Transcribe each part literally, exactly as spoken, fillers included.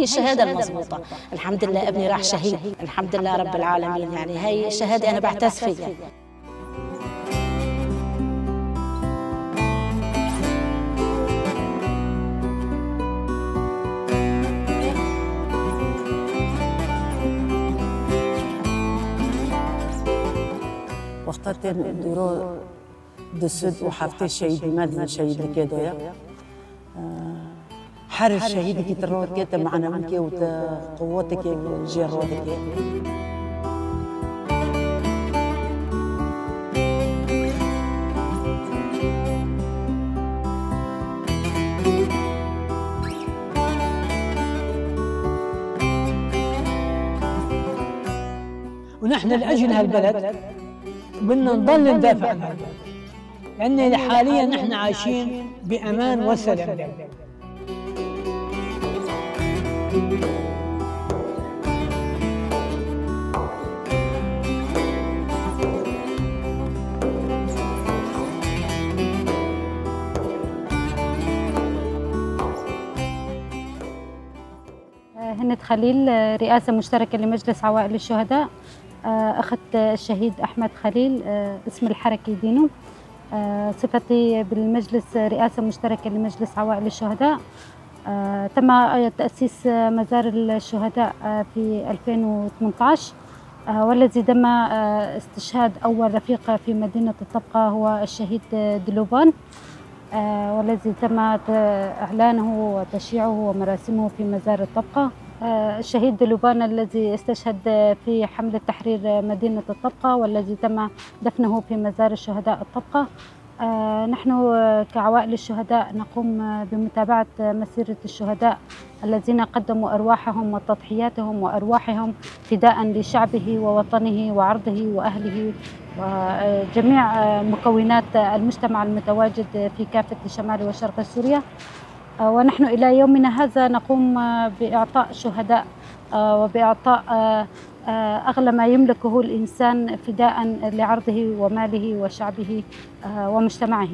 الشهادة المضبوطة. الحمد لله ابني راح شهيد، الحمد لله رب العالمين، يعني هاي الشهادة أنا بعتز فيها. Wexta tên dûro du sed û heftê şehîdî me di şehîdlikê de ye. Her şehîdekî tu rewt kê te manewî ke û te quwetekê û jê re dike. ونحن لأجل هالبلد بدنا نضل ندافع عن هالبلد، لأن حاليًا نحن عايشين بأمان وسلام. هند خليل، رئاسة مشتركة لمجلس عوائل الشهداء. أخت الشهيد أحمد خليل، اسم الحركي دينو. صفتي بالمجلس رئاسة مشتركة لمجلس عوائل الشهداء. تم تأسيس مزار الشهداء في ألفين وثمنطاش، والذي تم استشهاد أول رفيق في مدينة الطبقة هو الشهيد دلوبان. آه، والذي تم ت-، إعلانه وتشييعه ومراسمه في مزار الطبقة. آه، الشهيد دلوبان الذي استشهد في حملة تحرير مدينة الطبقة، والذي تم دفنه في مزار الشهداء الطبقة. آه، نحن، آه، كعوائل الشهداء نقوم، آه، بمتابعة مسيرة الشهداء الذين قدموا أرواحهم وتضحياتهم وأرواحهم فداء لشعبه ووطنه وعرضه وأهله وجميع مكونات المجتمع المتواجد في كافة شمال وشرق سوريا. ونحن إلى يومنا هذا نقوم بإعطاء الشهداء وبإعطاء أغلى ما يملكه الإنسان فداء لعرضه وماله وشعبه ومجتمعه.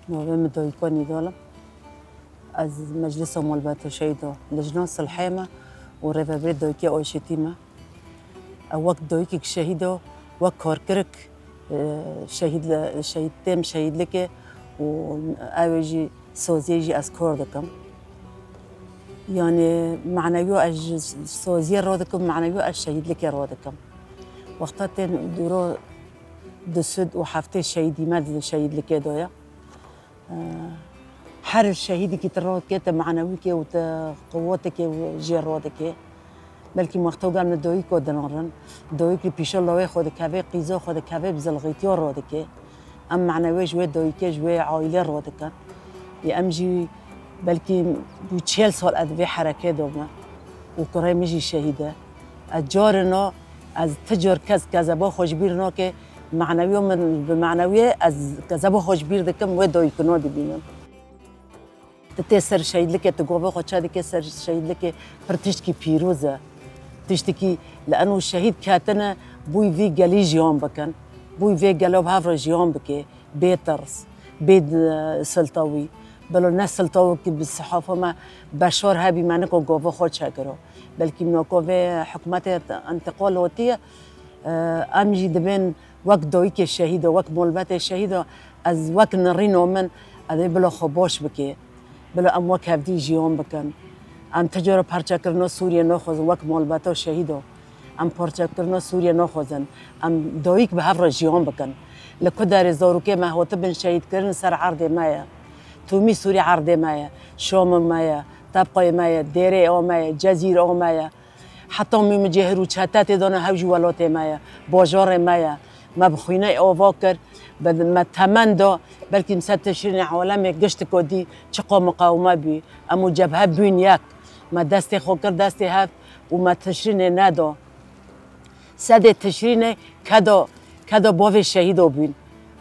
Navê min Dayika Nîdal e. Ez Meclisa Malbata Şehîda Lijna Silhê me û rêvebirê Dayikê Aşîtî me. Ew wek dayikek şehîda, wek karkirik, e, şehîd, şehîd têm şehîdlikê û ew ê jî saziyê jî ez kar dikim. Yanî manewiya ez ji saziyê radikim, manewiya ez şehîdlikê radikim. Wexta tên dûro du sed û heftê şehîdî me di şehîdlikê de ye. Her şehîdekî tu rewt kê te manewî ke û te quwetekê û jê re dike. Belkî wexta gel me dayika dinarin, dayik li pîşa lawê xwe dikeve, qîza xwe dikeve, bi zilxîtiya re dike. Em manewê ji wê dayikê, ji wê aîlê re dikin. Ê em jî belkî bû çil sal ez di vê herekê de me û kurê min jî şehîd e. Ez carina, ez ti car kes kezeba xwe ji bîr nake, manewiya min bi manewiyê, ez kezeba xwe ji bîr dikim, wê dayikina dibînim. Tu tê ser şehîdlikê, tu gavê xwe çe dike ser şehîdlikê, pir tiştekî pîroz e. Tiştekî li eno şehîd ketine, bûyî vî gelî jiyan bikin, bûyî vê gelo bi hev re jiyan bike. Bê tirs, bê, e, siltawî. Belo ne siltawekî bi sihafa me beşar hebî me niko gava xwe çekiro. Belkî noko vê hikûmetê întiqal hatiye, e, em jî dibên Wek dayikê şehîdo, wek malbetê şehîdo, ez wek nirîno min, ez ê bila xwe baş bike. Bila em wek hevdî jiyan bikin. Em ti cara parçekirina Sûriyê naxwazin wek malbeta şehîdo. Em parçekirina Sûriyê naxwazin. Em dayik bi hev re jiyan bikin. Li ku derê zarokê me hatibin şehîdkirin ser erdê me ye. Tûmî Sûrî erdê me ye. Şamê me ye. Tebqayê me ye. Dêrê a me ye. Cezîr a me ye. Heta mî min cihir û çete tê dana hew jî welatê me ye, bajarê me ye. Me bi xwînê ava kir, bi me temen da, belkî em ser Tişrînê alemê giştiko dî çiqa miqawime bî. Em û cebhe bûyn yek. Me destê xwe kir destê hev û me Tişrînê neda. Sedê Tişrînê keda, keda bavê şehîdo bûyn.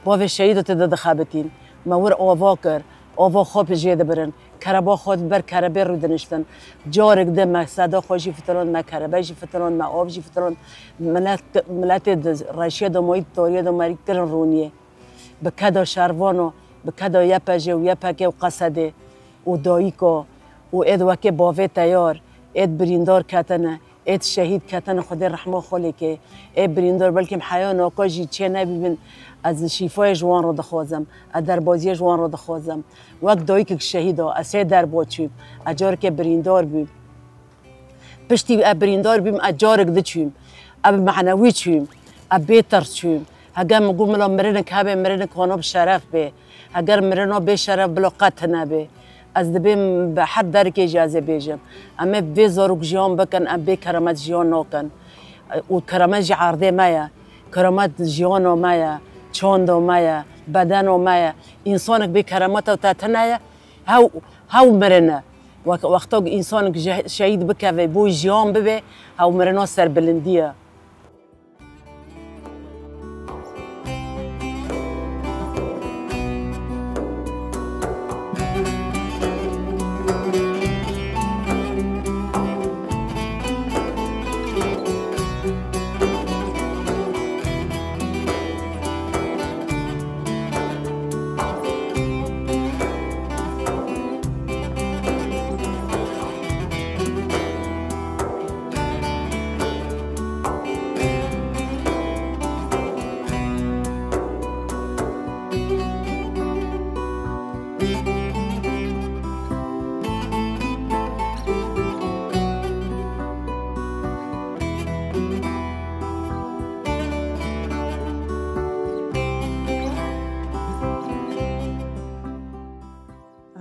Bavê şehîdo tê de dixebitîn. Me wir ava kir. Ava xwe bi jê dibirin. Kereba xwe di ber kerebê rûdiniştin. Carek di me seda xwe jî fitiland, me kerebe jî fitiland, me av jî fitiland. Milet, miletê di reşiyê de mayî, di tariyê de mayî kirin rûniyê. Bi keda şervano, bi keda Y P J û Y P G û Qesedê û dayiko û êd wekê bavê teyar, êd birîndar ketine. Êd şehîd ketine, Xwedê rehma xwe lê ke. Ê birîndar, belkî em heya naka jî çê nebîbin, ez şîfayê ji wan re dixwazim, ez derbaziyê ji wan re dixwazim. Wek dayikek şehîd a, ez sê derba çûyim, ez carekê birîndar bûyim. Piştî ez birîndar bûyim, ez carek di çûyim. Ez bi manewî çûyim, ez bê tirs çûyim. Heger min got mila mirinek hebe, mirinek hona bi şeref bê. Heger mirina bê şeref bila qet nebê. Ez dibêm bi her derekê jî ez ê bêjim. Em ê vê zarok jiyan bikin, em bê keramet jiyan nakin. Û keramet jî erdê me ye. Keramet jiyana me ye, çanda me ye, bedena me ye. Însanek bê keremeta te tune ye, hew, hew mirine. Wek-, wexta ku însanek je-, şehîd bikeve, bo jiyan bibe, hew mirina serbilindî ye.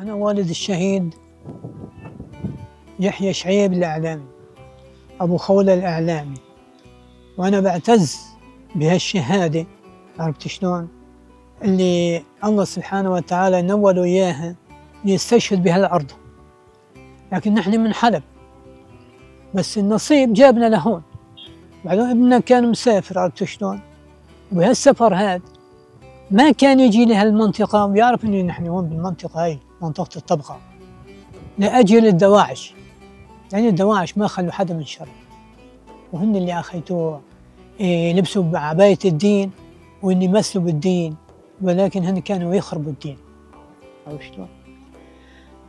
أنا والد الشهيد يحيى شعيب الإعلامي، أبو خولة الإعلامي، وأنا بعتز بهالشهادة، عرفت شلون؟ اللي الله سبحانه وتعالى نوله إياها ليستشهد بهالأرض. لكن نحن من حلب، بس النصيب جابنا لهون. بعدين ابننا كان مسافر، عرفت شلون؟ وبهالسفر هاد ما كان يجي لهالمنطقة ويعرف إنه نحن هون بالمنطقة هاي، منطقة الطبقة، لأجل الدواعش. يعني الدواعش ما خلوا حدا من شر، وهن اللي أخيتوه، إيه، لبسوا بعباية الدين وإن يمثلوا بالدين، ولكن هن كانوا يخربوا الدين. عرفت شلون؟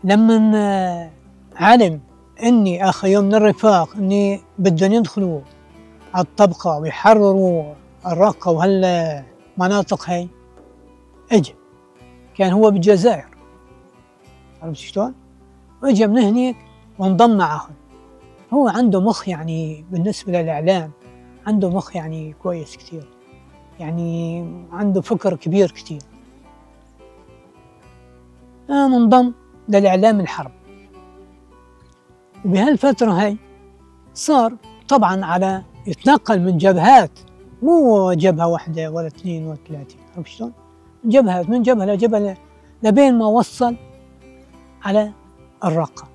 لمن، آه، علم إني أخي يوم من الرفاق إني بدهم يدخلوا على الطبقة ويحرروا الرقة وهالمناطق هاي، إجا. كان هو بالجزائر. عرفت شلون؟ وإجا من هنيك وانضم معهم. هو عنده مخ، يعني، بالنسبة للإعلام، عنده مخ، يعني، كويس كتير. يعني، عنده فكر كبير كتير. قام انضم للإعلام الحرب. وبهالفترة هاي صار طبعًا على يتنقل من جبهات، مو جبهة وحدة ولا اثنين ولا ثلاثة، عرفت شلون؟ جبهات، من جبهة لجبهة ل-، لبين ما وصل على الرقة.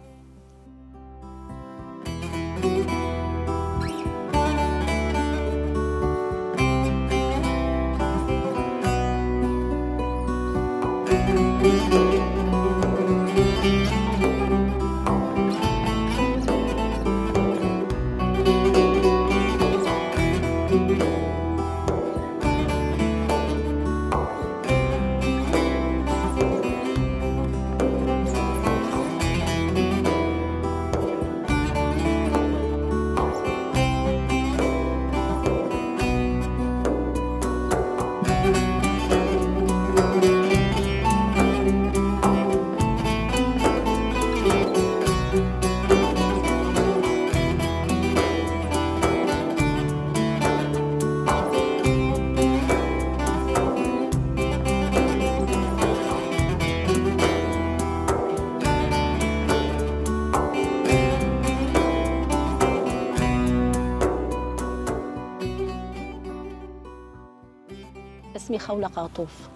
اسمي خولة قاطوف.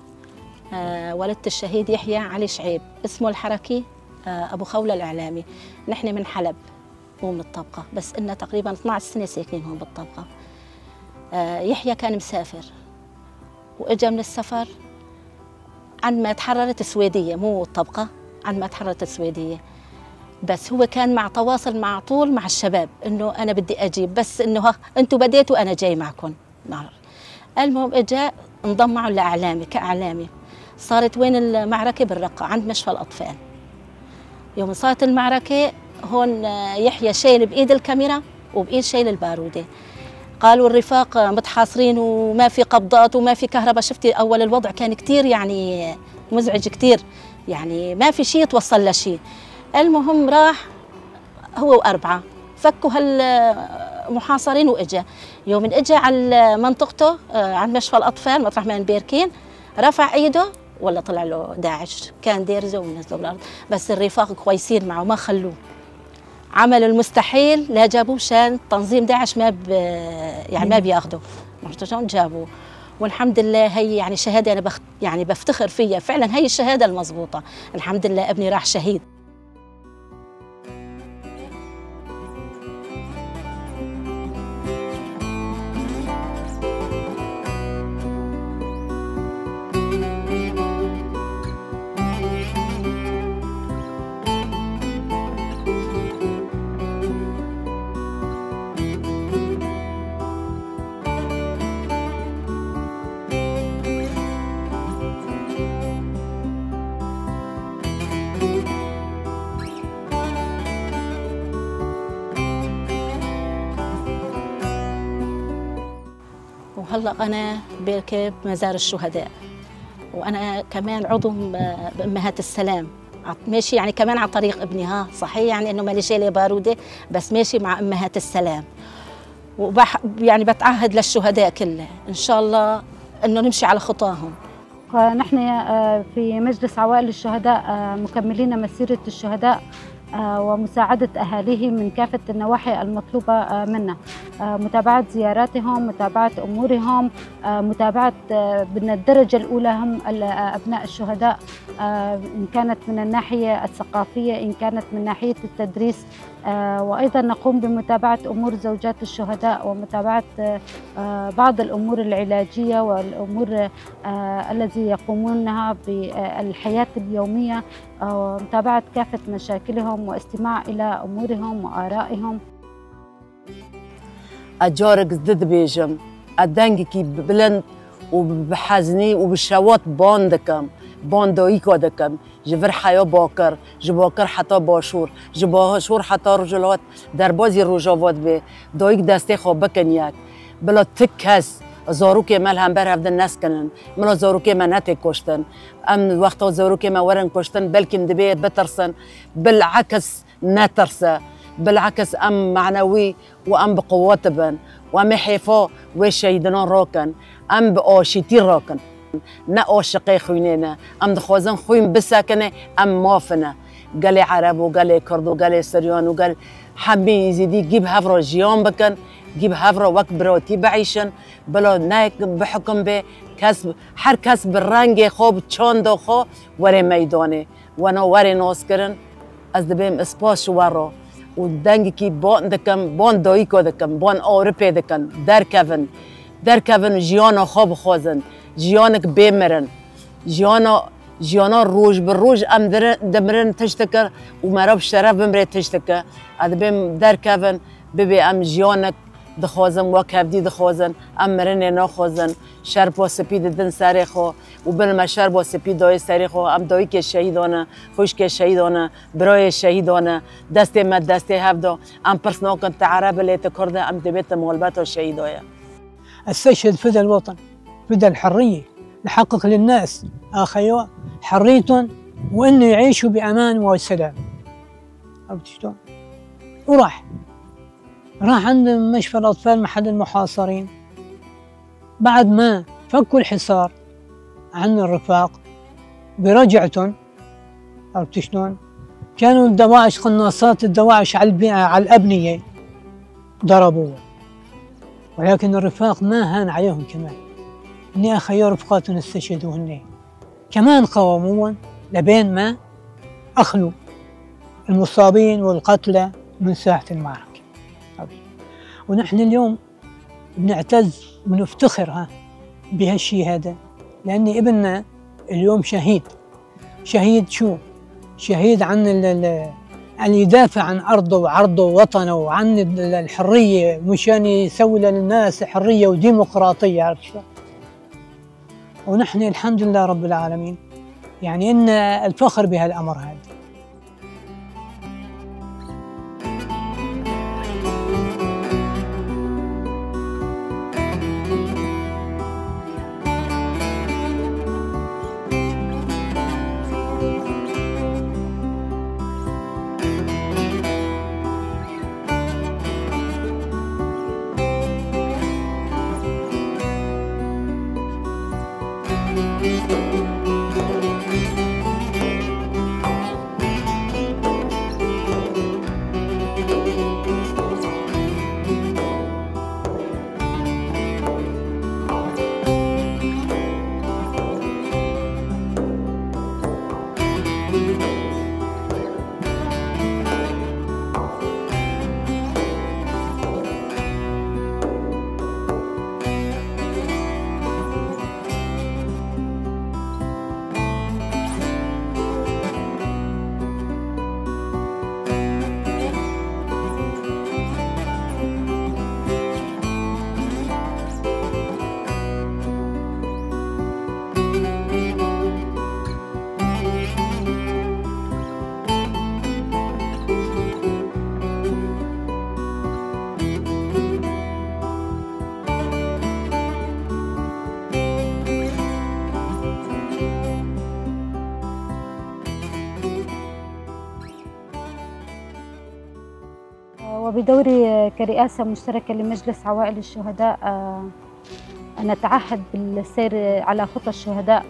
آه، ولدت الشهيد يحيى علي شعيب، اسمه الحركي، آه، أبو خولة الإعلامي. نحن من حلب، مو من الطبقة، بس إلنا تقريبًا اثنعش سنة ساكنين هون بالطبقة. آه، يحيى كان مسافر، وإجا من السفر عند ما تحررت السويدية، مو الطبقة، عند ما تحررت السويدية. بس هو كان مع تواصل مع طول مع الشباب، إنه أنا بدي أجيب، بس إنه ها، أنتوا بديتوا، أنا جاي معكم. نعرف. المهم إجا انضم معهم لإعلامي، كإعلامي. صارت وين المعركة؟ بالرقة، عند مشفى الأطفال. يوم صارت المعركة، هون، آه، يحيى شايل بإيد الكاميرا وبإيد شايل البارودة. قالوا الرفاق، آه، متحاصرين وما في قبضات وما في كهرباء. شفتي أول الوضع كان كتير، يعني، مزعج كتير، يعني، ما في شي يتوصل لشي. المهم راح هو وأربعة، فكوا هالمحاصرين وإجا. يوم إجا على منطقته، آه، عند مشفى الأطفال، مطرح ما مباركين، رفع إيده، ولا طلع له داعش، كان ديرزه ونزله بالأرض. بس الرفاق كويسين معه، ما خلوه. عملوا المستحيل، لا جابوه مشان تنظيم داعش ما ب-، يعني، ما بياخده. عرفت شلون؟ جابوه. والحمد لله، هي، يعني، شهادة أنا بخت-، يعني، بفتخر فيها. فعلًا، هي الشهادة المضبوطة. الحمد لله، ابني راح شهيد. وهلأ أنا بيركة بمزار الشهداء، وأنا كمان عضو م-، بأمهات السلام. عط-، ماشي يعني كمان عن طريق ابني، ها، صحيح يعني إنه ماني شايلة بارودة، بس ماشي مع أمهات السلام. وبح-، يعني بتعهد للشهداء كله، إن شاء الله إنه نمشي على خطاهم. فنحن، آه، في مجلس عوائل الشهداء، آه، مكملين مسيرة الشهداء، آه، ومساعدة أهاليهم من كافة النواحي المطلوبة، آه، منا. آه، متابعة زياراتهم، متابعة أمورهم، آه، متابعة، آه، من الدرجة الأولى هم ال-، آه، أبناء الشهداء، آه، إن كانت من الناحية الثقافية، إن كانت من ناحية التدريس، آه، وأيضًا نقوم بمتابعة أمور زوجات الشهداء ومتابعة، آه، بعض الأمور العلاجية والأمور، آه، الذي يقومونها بالحياة اليومية، آه، ومتابعة كافة مشاكلهم واستماع إلى أمورهم وآرائهم. Ez carek zî dibêjim, ez dengekî bilind û bi heznî û bi şewat ban dikim, ban dayika dikim. Ji vir heya bakir, ji bakir heta başûr, ji başûr heta rojhilat, derbazî rojava dibe. Dayik destê xwe bikin yek. Bila ti kes zarokê me li hember hev di neskinin. Bila zarokê me netê kuştin. Em wexta zarokê me werin kuştin, belkî em dibê bitirsin. Bilekis netirse. Bilekis em manewî û em bi quwet bin û em ê hêfa wê şehîdinan rakin. Em bi aşîtî rakin. Ne aşiqê xwînê ne. Em dixwazin xwîn bisekine, em maf ne. Gelê Ereb û gelê Kurd û gelê Siryan û gel hemî Êzîdî gî bi hev re jiyan bikin, gî bi hev re wek biratî bieyşin. Bila ne bi hukum bê, kes, her kes bi rengê xwe, bi çanda xwe were meydanê. Wena were naskirin, ez dibêm spas ji we re û dengekî ban dikim, ban dayika dikim, ban Ewropê dikim, derkevin, derkevin jiyana xwe bixwazin, jiyanek bê mirin, jiyana, jiyana roj bi roj em dire-, dimirin tiştike û meriv bi şeref bimrê tiştike. Ez dibêm derkevin, bibê em jiyanek dixwazin, wek hevdî dixwazin, em mirinê naxwazin, şerba spî didin serê xwe û bila me şerba spî dayê serê xwe, em dayikê şehîdan e, xwişkê şehîdan e, birayê şehîdan e, destê me destê hev da, em pirs nakin, tu Ereb î lê tu Kurd î, em dibê tu malbeta şehîda ye. أستشهد فدى الوطن، فدى الحرية، نحقق للناس، آخيوا، حريتهم، وإنه يعيشوا بأمان وسلام. عرفت شلون؟ وراح. راح عند مشفى الأطفال محل المحاصرين. بعد ما فكوا الحصار عن الرفاق برجعتهم، عرفت شلون؟ كانوا الدواعش، قناصات الدواعش على الب-، على الأبنية ضربوه، ولكن الرفاق ما هان عليهم كمان. إني أخير رفقاتنا استشهدوا هني. كمان قاومون لبين ما أخلوا المصابين والقتلى من ساحة المعركة. ونحن اليوم بنعتز ونفتخر، ها، بهالشي هذا، لأن ابننا اليوم شهيد. شهيد شو؟ شهيد عن ال-، ال-، أن يدافع عن أرضه وعرضه ووطنه وعن ال-، الحرية، مشان يسوي للناس حرية وديمقراطية، عرفت شلون؟ ونحن الحمد لله رب العالمين، يعني، إن الفخر بهالأمر هذا. وبدوري كرئاسة مشتركة لمجلس عوائل الشهداء، آه، نتعهد بالسير على خطى الشهداء،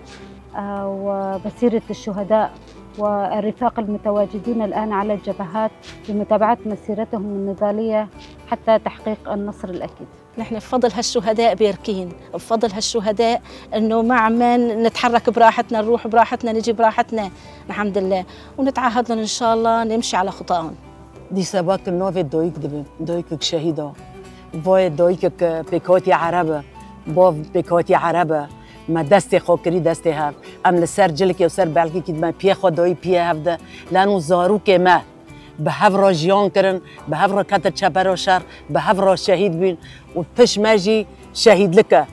آه، ومسيرة الشهداء والرفاق المتواجدين الآن على الجبهات لمتابعة مسيرتهم النضالية حتى تحقيق النصر الأكيد. نحن بفضل هالشهداء باركين، بفضل هالشهداء إنه ما عمان نتحرك براحتنا، نروح براحتنا، نجي براحتنا، الحمد لله، ونتعهد لهم إن شاء الله نمشي على خطاهم. Dîsa bak navê dayik dibin, dayikek şehîd a. Vayê dayikek pêkhatî ereb e, bav pêkhatî ereb e. Me destê xwe kirî destê hev. Em li ser cilikê û ser belkekî me piyê xwe dayî piyê hev de. Leno zarokê me bi hev re jiyan kirin, bi hev re ketin çepera şer, bi hev re şehîd bûn û pişt me jî şehîdlik e.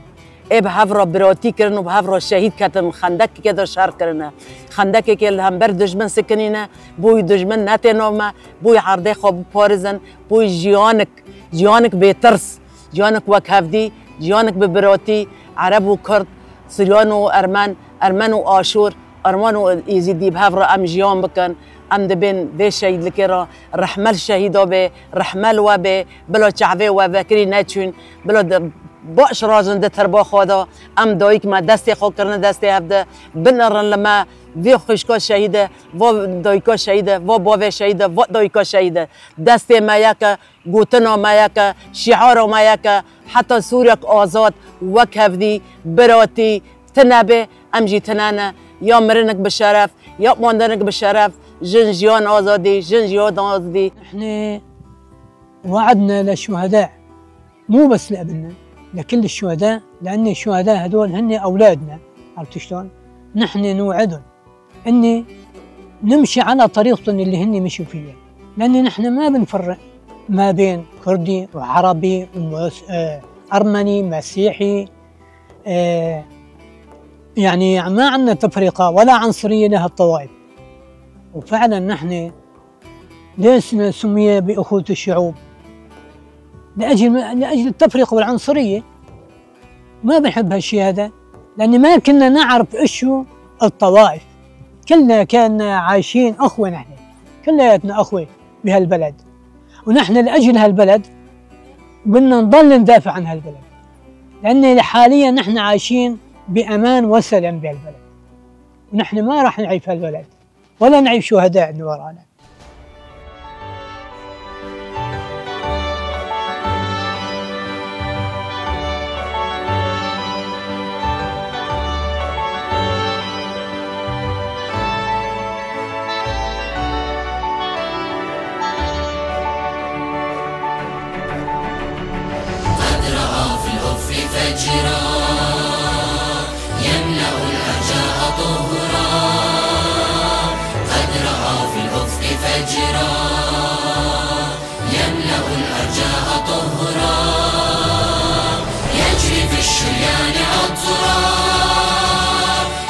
Ê bi hev re biratî kirin û bi hev re şehîd ketin, xendekekê de şer kirine. Xendekekê li hember dijmin sikinîne, bo wî dijmin netê nav me, bo wî erdê xwe biparizin, bo wî jiyanik, jiyanik bêtirs, jiyanik wekhevdî, jiyanik bi biratî, ereb û kurd, siryan û ermen, ermen û aşûr, arman û êzîdî bi hev re em jiyan bikin. Em dibên vê şehîdlikê re rehme li şehîda bê, rehme li we bê, bila çavê we vekirî neçûn, bila di baş rajin di tirba xwe de. Em dayik me destê xwe kirine destê hev de, binerin li me, vê xwişka şehîd e, va dayika şehîd e, va bavê şehîd e, va dayika şehîd e. Destê me yek e, gotina me yek e, şîara me yek e, heta Sûriyek azad, wekhevdî, biratî, tune be, em jî tune ne. Ya mirinek bi şeref, ya mandenek bi şeref, jin jiyan azadî, jin jiyan azadî. نحن وعدنا للشهداء، مو بس لابننا، لكل الشهداء، لأن الشهداء هدول هن أولادنا، عرفت شلون؟ نحن نوعدهم إني نمشي على طريقتهم اللي هني مشوا فيها، لأن نحن ما بنفرق ما بين كردي وعربي ومس-، آه، أرمني، مسيحي، آه، يعني ما عندنا تفرقة ولا عنصرية لهالطوائف. وفعلًا نحن ليش سمي بأخوة الشعوب؟ لأجل، لأجل التفرقة والعنصرية. ما بنحب هالشي هذا، لأن ما كنا نعرف إشو الطوائف. كلنا كنا عايشين أخوة نحن، كلياتنا أخوة بهالبلد، ونحن لأجل هالبلد بدنا نضل ندافع عن هالبلد، لأن حاليًا نحن عايشين بأمان وسلام بهالبلد، ونحن ما راح نعيب هالبلد ولا نعيب شهداء اللي ورانا. عطرا،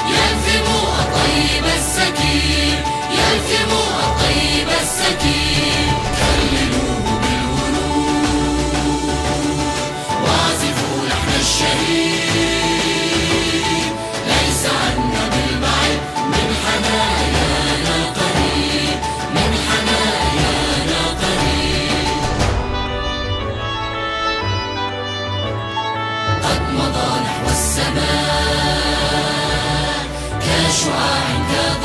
يلثم الطيب السكين، يلثم الطيب السكين. كللوه بالورود، واعزفوا لحن الشهيد. ليس عنا بالبعيد، من حنايانا قريب، من حنايانا قريب. قد مضى نحو السماء كشعاع كضياء.